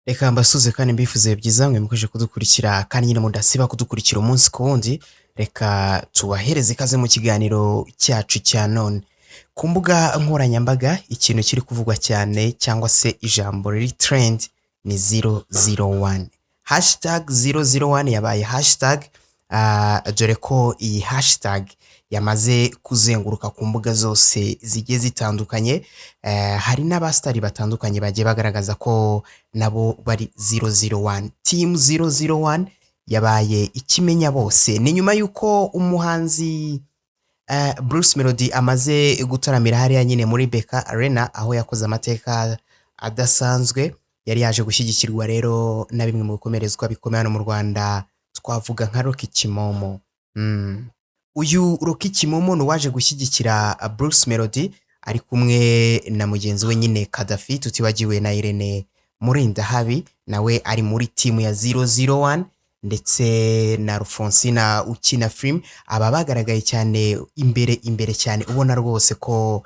Reka mbasuhuze kandi mbifuze byiza mwe mukomeje kudukurikira kandi nyine mudasiba kudukurikira umunsi ku wundi. Reka tubahereze ikaze mu kiganiro cyacu cya none. Ku mbuga nkoranyambaga ikintu kiri kuvugwa cyane cyangwa se ijambo riri trend ni 001. #001 yabaye hashtag, dore ko iyi hashtag yamaze kuzenguruka ku mbuga zose zigiye zitandukanye. Hari n'abasitari batandukanye bagiye bagaragaza ko nabo bari 001. Team 001 yabaye ikimenya bose. Ni nyuma y'uko umuhanzi Bruce Melody amaze gutaramira hariya nyine muri BK Arena, aho yakoze amateka adasanzwe. Yari yaje gushyigikirwa rero na bimwe mu bikomerezwa bikomeye hano mu Rwanda, twavuga nka Rocky Kimomo. Uyu Rocky Kimomo ni uwaje gushyigikira Bruce Melody ari kumwe na mugenzi we nyine Kadafi, tutibagiwe na Irene Murindahabi, nawe ari muri team ya 001, ndetse na Alphonsina ukina film. Aba bagaragaye cyane imbere imbere cyane, ubona rwose ko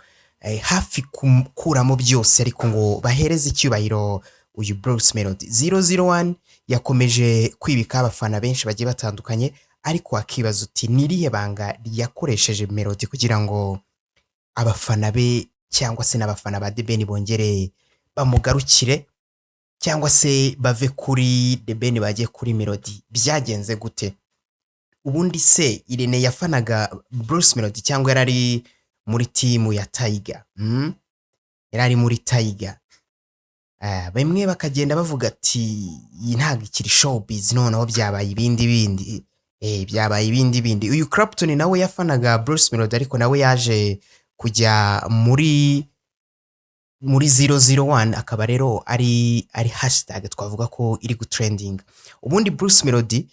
hafi gukuramo byose ariko ngo bahereze icyubahiro uyu Bruce Melody. 001 yakomeje kwibika abafana benshi bagiye batandukanye, ariko wakibaza uti: "Ni irihe banga yakoresheje Melody kugira ngo abafana be cyangwa se n'abafana ba The Ben bongere bamugarukire, cyangwa se bave kuri The Ben bajye kuri Melody? Byagenze gute?" Ubundi se Irene yafanaga Bruce Melody cyangwa yari ari muri team ya Tiger? Yari ari muri Tiger. Bamwe bakagenda bavuga ati: "Iyi ntabwo ikiri showbiz, noneho byabaye ibindi bindi." Byabaye ibindi bindi. Uyu Clapton nawe yafanaga Bruce Melody, ariko nawe yaje kujya muri 001, akaba rero ari hashtag twavuga ko iri gutrendinga. Ubundi Bruce Melody,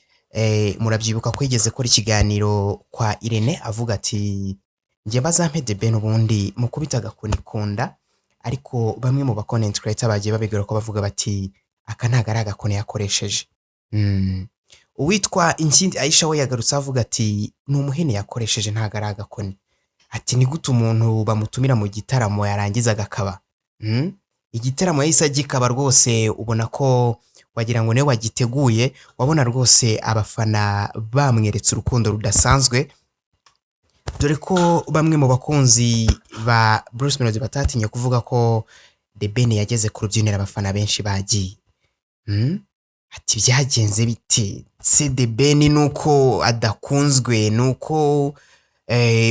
murabyibuka ko yigeze gukora ikiganiro kwa Irene avuga ati: "Njye bazampe The Ben ubundi mukubita agakoni kunda." Ariko bamwe mu ba content creator bagiye babigaruka ko bavuga bati: "Aka ntabwo ari agakoni yakoresheje." Uwitwa Inkindi Aisha we yagarutse avuga ati: "Ni umuhini yakoresheje, ntabwo ari agakoni." Ati: "Ni gute umuntu bamutumira mu gitaramo yarangiza agakaba?" Igitaramo yahise agikaba rwose, ubona ko wagira ngo niwe wagiteguye. Wabona rwose abafana bamweretse urukundo rudasanzwe, dore ko bamwe mu bakunzi ba Bruce Melody batatinye kuvuga ko The Ben yageze ku rubyiniro abafana benshi bagiye. Ati: "Byagenze bite se? The Ben nuko adakunzwe, nuko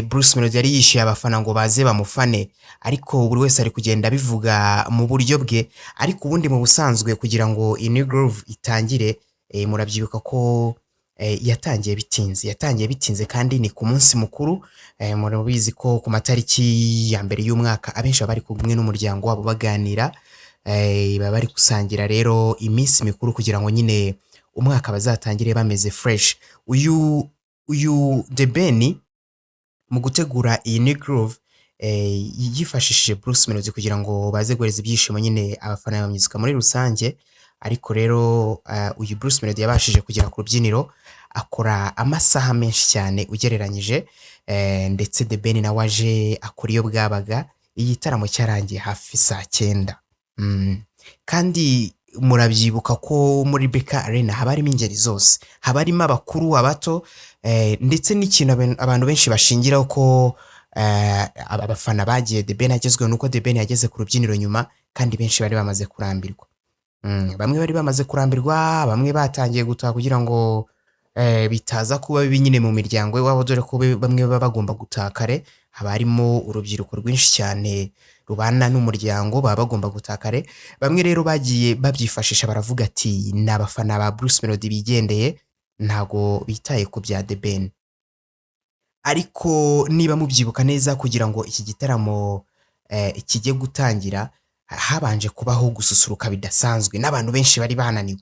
Bruce Melody yari yishyuye abafana ngo baze bamufane?" Ariko buri wese ari kugenda abivuga mu buryo bwe. Ariko ubundi mu busanzwe kugira ngo iyi New Groove itangire, murabyibuka ko yatangiye bitinze, yatangiye bitinze kandi ni ku munsi mukuru. Murabizi ko ku matariki ya mbere y'umwaka abenshi baba bari kumwe n'umuryango wabo baganira, baba bari gusangira rero iminsi mikuru kugira ngo nyine umwaka bazatangire bameze fresh. Uyu The Ben mu gutegura iyi New Groove yifashishije Bruce Melody kugira ngo baze guhereza ibyishimo nyine abafana ba muzika muri rusange. Ariko rero uyu Bruce Melody yabashije kugera ku rubyiniro akora amasaha menshi cyane ugereranyije, ndetse The Ben nawe aje akora iyo bwabaga. Igitaramo cyarangiye hafi saa 9. Kandi murabyibuka ko muri BK Arena haba harimo ingeri zose, haba harimo abakuru, abato, ndetse n'ikintu abantu benshi bashingiraho ko abafana bagiye The Ben agezweho nuko The Ben yageze ku rubyiniro nyuma kandi benshi bari bamaze kurambirwa. Bamwe bari bamaze kurambirwa, bamwe batangiye gutaha kugira ngo bitaza kuba bibi nyine mu miryango iwabo, dore ko bamwe baba bagomba gutaha kare. Haba harimo urubyiruko rwinshi cyane rubana n'umuryango, baba bagomba gutaha kare. Bamwe rero bagiye babyifashisha baravuga ati: "Ni abafana ba Bruce Melody bigendeye, ntago bitaye ku bya The Ben." Ariko niba mubyibuka neza, kugira ngo iki gitaramo kijye gutangira, habanje kubaho gususuruka bidasanzwe n'abantu benshi bari bananiwe.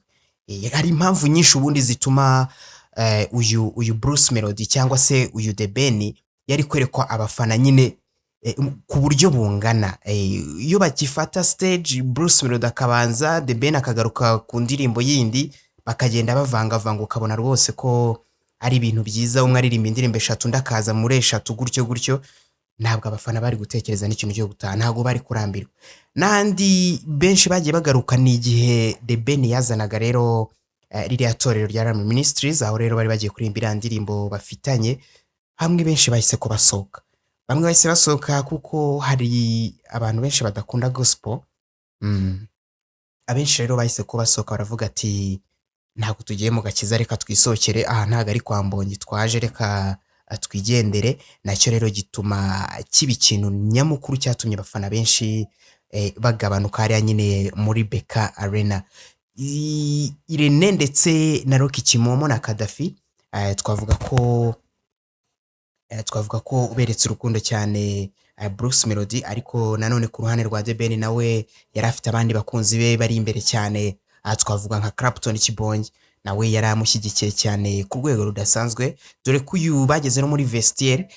Hari impamvu nyinshi ubundi zituma uyu Bruce Melody cyangwa se uyu The Ben yari kwerekwa abafana nyine ku buryo bungana. Iyo bagifata stage, Bruce Melody akabanza, The Ben akagaruka ku ndirimbo yindi, bakagenda bavangavanga, ukabona rwose ko ari ibintu byiza. Umwe aririmba indirimbo eshatu, undi akaza muri eshatu, gutyo gutyo, ntabwo abafana bari gutekereza n'ikintu cyo gutaha, ntabwo bari kurambirwa. N'ahandi benshi bagiye bagaruka ni igihe The Ben yazanaga rero ririya torero rya Alarm Ministries, aho rero bari bagiye kuririmba iriya ndirimbo bafitanye. Hamwe benshi bahise ko basohoka, bamwe bahise basohoka kuko hari abantu benshi badakunda gospel. Abenshi rero bahise ko basohoka, baravuga ati: "Ntabwo tugiye mu gakiza, reka twisohokere aha, ntabwo ari kwa Mbonyi twaje, reka twigendere." Nacyo rero gituma kiba ikintu nyamukuru cyatumye abafana benshi bagabanuka hariya nyine muri BK Arena. Irene ndetse na Rocky Kimomo na Kadafi, twavuga ko uberetse urukundo cyane Bruce Melody. Ariko nanone ku ruhande rwa The Ben, nawe yari afite abandi bakunzi be bari imbere cyane. Aha twavuga nka Clapton Kibonge, nawe yari amushyigikiye cyane ku rwego rudasanzwe, dore ko uyu bageze no muri vestiaire,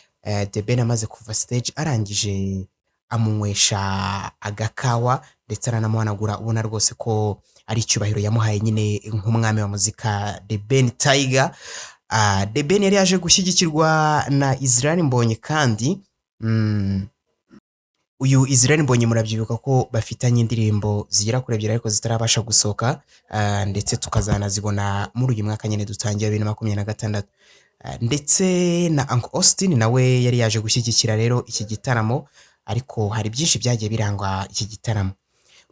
The Ben amaze kuva stage, arangije amunywesha agakawa ndetse aranamuhanagura, ubona rwose ko ari icyubahiro yamuhaye nyine nk'umwami wa muzika The Ben Tiger. The Ben yari yaje gushyigikirwa na Israel Mbonyi kandi uyu Israel Mbonyi murabyibuka ko bafitanye indirimbo zigera kuri ebyiri ariko zitarabasha gusohoka, ndetse tukazanazibona muri uyu mwaka nyine dutangiye, 2026. Ndetse na Uncle Austin nawe yari yaje gushyigikira rero iki gitaramo. Ariko hari byinshi byagiye birangwa iki gitaramo,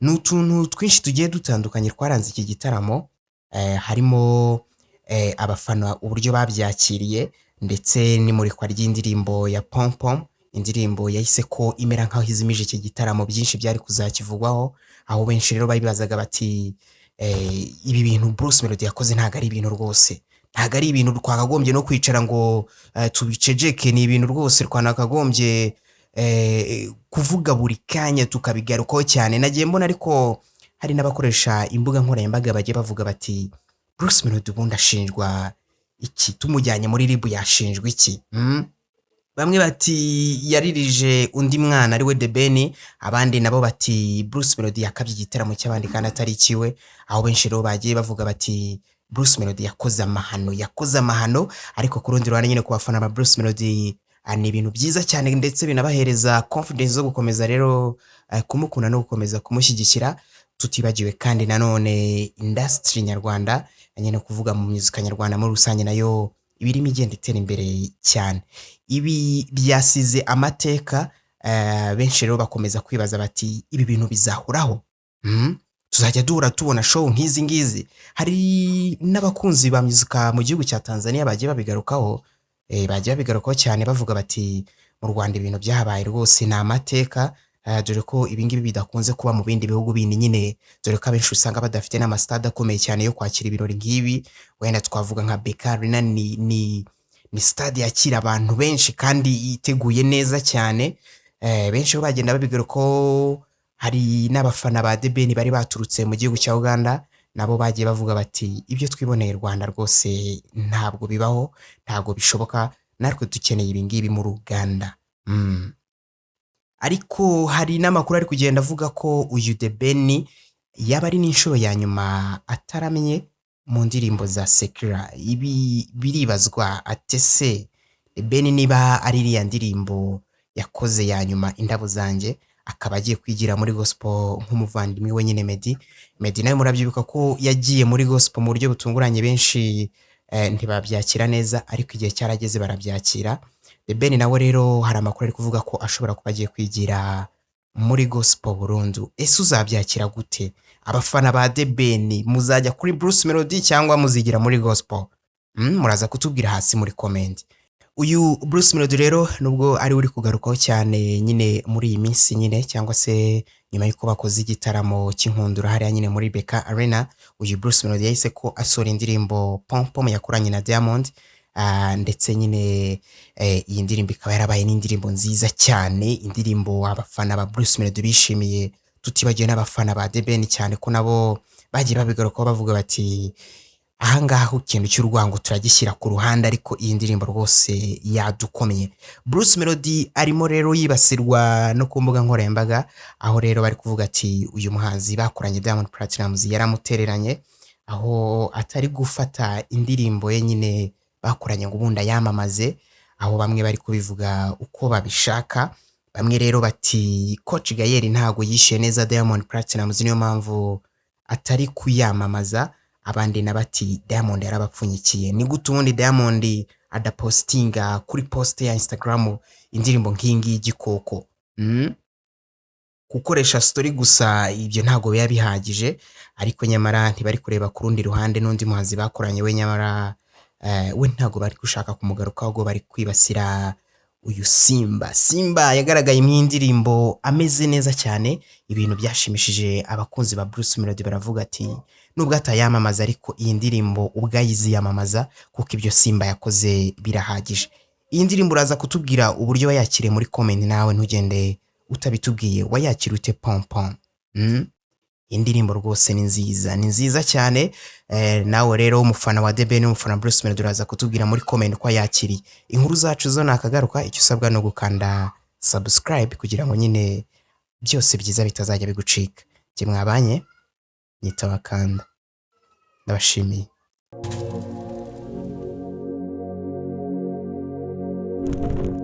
ni utuntu twinshi tugiye dutandukanye twaranze iki gitaramo, harimo abafana uburyo babyakiriye, ndetse n'imurikwa ry'indirimbo ya Pom Pom, indirimbo yahise ko imera nk'aho izimije iki gitaramo. Byinshi byari kuzakivugwaho, aho benshi rero babibazaga bati: "Ibi bintu Bruce Melody yakoze ntabwo ari ibintu rwose, ntabwo ari ibintu twakagombye no kwicara ngo tubiceceke, ni ibintu rwose twanakagombye kuvuga buri kanya, tukabigarukaho cyane." Nagiye mbona ariko hari n'abakoresha imbuga nkoranyambaga bagiye bavuga bati: "Bruce Melody ubundi ashinjwa iki? Tumujyanye muri RIB yashinjwa iki?" Bamwe bati yaririje undi mwana ariwe The Ben, abandi nabo bati Bruce Melody yakabye igitaramo cy'abandi kandi atari ikiwe, aho benshi rero bagiye bavuga bati Bruce Melody yakoze amahano, yakoze amahano. Ariko ku rundi ruhande nyine, ku bafana ba Bruce Melody, ni ibintu byiza cyane, ndetse binabahereza confidence zo gukomeza rero kumukunda no gukomeza kumushyigikira. Tutibagiwe kandi nanone industry nyarwanda nyine, kuvuga mu muzika nyarwanda muri rusange, nayo iba irimo igenda itera imbere cyane. Ibi byasize amateka, benshi rero bakomeza kwibaza bati: "Ibi bintu bizahoraho? Tuzajya duhora tubona show nk'izi ngizi?" Hari n'abakunzi ba muzika mu gihugu cya Tanzania bagiye babigarukaho, bagiye babigarukaho cyane bavuga bati: "Mu Rwanda ibintu byahabaye rwose ni amateka, dore ko ibi ngibi bidakunze kuba mu bindi bihugu bindi nyine, dore ko abenshi usanga badafite n'amasitade akomeye cyane yo kwakira ibirori nk'ibi." Wenda twavuga nka BK Arena, ni stade yakira abantu benshi kandi iteguye neza cyane. Benshi bo bagenda babigarukaho. Hari n'abafana ba The Ben bari baturutse mu gihugu cya Uganda, nabo bagiye bavuga bati: "Ibyo twiboneye Rwanda rwose ntabwo bibaho, ntabwo bishoboka, natwe dukeneye ibi ngibi muri Uganda." Ariko hari n'amakuru ari kugenda avuga ko uyu The Ben yaba ari n'inshuro ya nyuma ataramye mu ndirimbo za secular. Ibi biribazwa ati: ese The Ben niba ari iriya ndirimbo yakoze ya nyuma, "Indabo Zanjye", akaba agiye kwigira muri gospel nk'umuvandimwe we nyine Meddy? Meddy nawe murabyibuka ko yagiye muri gospel mu buryo butunguranye, benshi ntibabyakira neza, ariko igihe cyarageze barabyakira. The Ben nawe rero hari amakuru ari kuvuga ko ashobora kuba agiye kwigira muri gospel burundu. Ese uzabyakira gute? Abafana ba The Ben muzajya kuri Bruce Melody cyangwa muzigira muri gospel? Muraza kutubwira hasi muri comment. Uyu Bruce Melody rero, nubwo ari we uri kugarukwaho cyane nyine muri iyi minsi nyine, cyangwa se nyuma y'uko bakoze igitaramo cy'inkundura hariya nyine muri BK Arena, uyu Bruce Melody yahise ko asohora indirimbo Pom Pom yakoranye na Diamond, ndetse nyine iyi ndirimbo ikaba yarabaye n'indirimbo nziza cyane, indirimbo abafana ba Bruce Melody bishimiye, tutibagiwe n'abafana ba The Ben cyane ko nabo bagiye babigarukaho bavuga bati: "Ahangaha ikintu cy'urwango turagishyira ku ruhande, ariko iyi ndirimbo rwose yadukomye." Bruce Melody arimo rero yibasirwa no ku mbuga nkoranyambaga, aho rero bari kuvuga ati uyu muhanzi bakoranye Diamond Platnumz yaramutereranye, aho atari gufata indirimbo ye nyine bakoranye ngo ubundi ayamamaze, aho bamwe bari kubivuga uko babishaka. Bamwe rero bati Coach Gael ntabwo yishyuye neza Diamond Platnumz, niyo mpamvu atari kuyamamaza. Abandi na bati Diamond yarabapfunyikiye. Ni gute ubundi Diamond adapostinga kuri post ya Instagram indirimbo nk'iyi ngiyi igikoko? Gukoresha story gusa ibyo ntabwo biba bihagije, ariko nyamara ntibari kureba ku rundi ruhande n'undi muhanzi bakoranye we, nyamara we ntabwo bari gushaka kumugarukaho, ahubwo bari kwibasira uyu Simba. Simba yagaragaye mu indirimbo ameze neza cyane, ibintu byashimishije abakunzi ba Bruce Melody. Baravuga ati nubwo atayamamaza ariko iyi ndirimbo ubwayo iziyamamaza, kuko ibyo Simba yakoze birahagije. Iyi ndirimbo uraza kutubwira uburyo wayakiriye muri comment, nawe ntugende utabitubwiye. Wayakira ute pompom? Indirimbo rwose ni nziza, ni nziza cyane. Nawe rero umufana wa The Ben, umufana Bruce Melody, uraza kutubwira muri comment ko yakiriye. Inkuru zacu zo nakagaruka, icyo usabwa no gukanda subscribe kugira ngo nyine byose byiza bitazajya bigucika. Njye mwabanye nyita Wakanda, ndabashimiye.